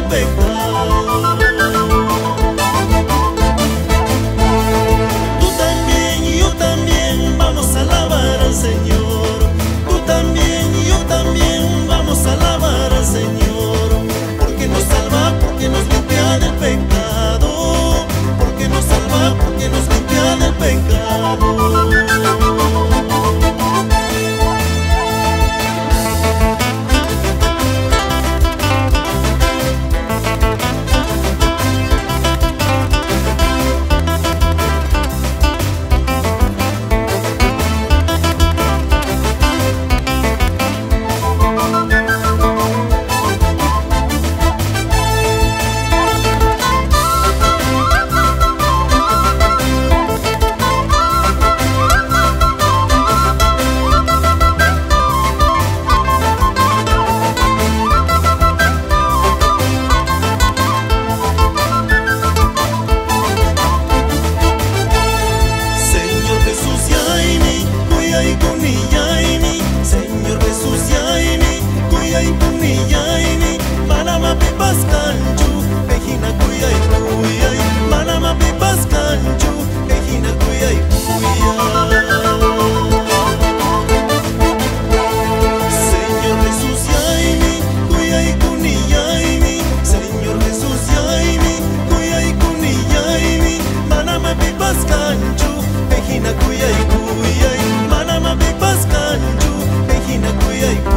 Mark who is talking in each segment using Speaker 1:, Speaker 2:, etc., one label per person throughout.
Speaker 1: Pecado. Tú también y yo también vamos a alabar al Señor. Tú también y yo también vamos a alabar al Señor. Porque nos salva, porque nos limpia del pecado. Porque nos salva, porque nos limpia del pecado. Señor Jesús, yaimi, kuyay kuniyaimi, manama pipas kanchu, pejina kuyay kuyay, manama pipas kanchu, pejina kuyay kuyay. Señor Jesús, yaimi, kuyay kuniyaimi, Señor Jesús, yaimi, kuyay kuniyaimi, manama pipas kanchu, pejina kuyay kuyay, manama pipas kanchu, pejina kuyay kuyay.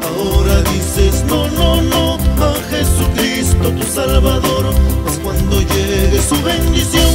Speaker 1: Ahora dices no, no, no a Jesucristo tu Salvador, mas cuando llegue su bendición